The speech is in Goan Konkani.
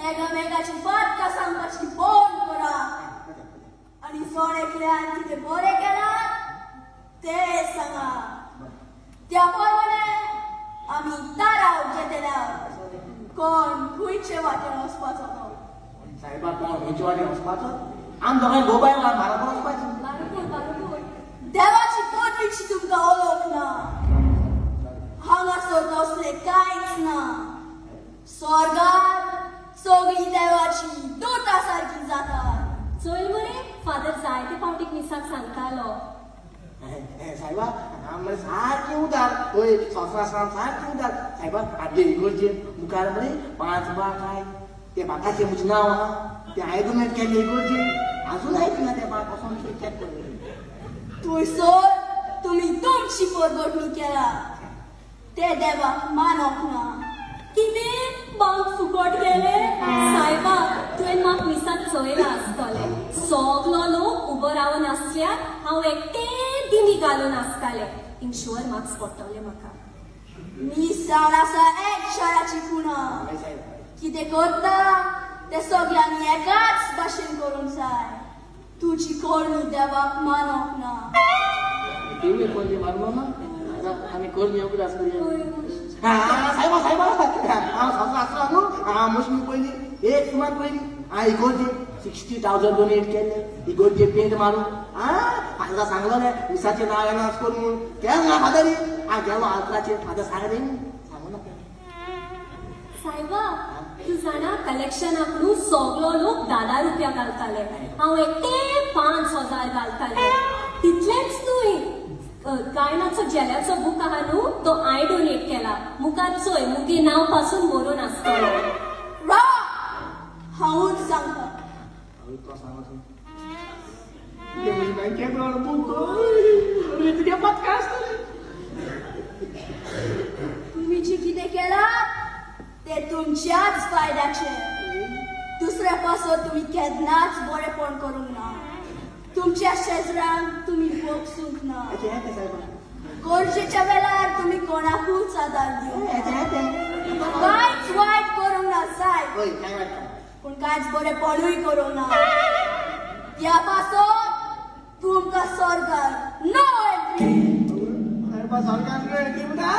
एकामेकाची पातकां सांगपाची बंद करा आनी जण एकल्यान कितें बरें केलां तें सांगा. त्या प्रमाणे आमी ताराव घेतले कोण खंयचे वाटेन वचपाचो तो. साहेबा कोण खंयचे वाटेन वचपाचो? आम दोगांय गोबाय म्हारग वचपाचो. बरोबर बरोबर. देवाची पदवीची तुमकां ओळख ना. हांगासर तसलें कांयच ना. स्वर्गार सगळीं देवाची दुता सारकी जातात. चोयल मरे फादर जायते फावटीक मिसाक सांगतालो. साहेबा हांव मरे सारकें उदार. हय संवसार सारकें उदार. साहेबा आमगे इगोर्जेन मुखार मरे 5 बाक आहाय. ते बाकाचें म्हजें नांव आहा. तें हांवें डोनेट केल्लें इगोर्जेन. आजून आयकना तें बाक वचोन चॅक कर. थंयसर तुमी तुमची परगटणी केला ते देवाक मानोंक ना. कितें बांक फुकट गेले? सायबा तुवें म्हाका मिसाक चोयलां आसतलें. सगलो लोक उबो रावन आसल्यार हांव एकटें दिमी घालून आसतालें. इन्शुअर मार्क्स पडटले म्हाका. मिसाळ आसा एक शाराची खुणा. कितें करता तें सगल्यांनी एकाच भाशेन करूंक जाय. तुजी करणी देवाक मानोंक ना. तिवूय करणी मानलो ना? आमी करणी उगडास करुया. सायबा सायबा हांव सासू आसलो न्हू. हांव मशमी पयलीं एक सुमार पयलीं हांव इगोर्जे 60,000 डोनेट केल्ले इगोर्जे पेंट मारून. फादरा सांगलोलें मिसाचें नांव एनावन्स कर म्हूण. केलें ना फादरी. हांव गेलो आल्तराचेर. फादर सांगलें सांगू नाका. सायबा तूं जाणा कलेक्शनाक न्हू सगलो लोक 10 रुपया घालताले. हांव एकटें 5,000 घालतालें. तितलेंच न्हय गायनाचो जेल्याचो बूक आहा न्हू तो हांवें डोनेट केला. मुखार चोय मुगे नांव पासून बरोवन आसतलो. राव हांवूच सांगता. तुमी जी कितें केलां तें तुमच्याच फायद्याचें. दुसऱ्या पासत तुमी केन्नाच बरेपण करूंक ना. तुमच्या शेजरांक तुमी भोगसूंक ना. गरजेच्या वेळार तुमी कोणाकूच आदार दिवंक ना. कांयच वायट करूंक ना सायब, पूण कांयच बरेपणूय करूंक ना. त्या पासत तुमकां स्वर्गार नो एंट्री. स्वर्गार नो एंट्री म्हणटा?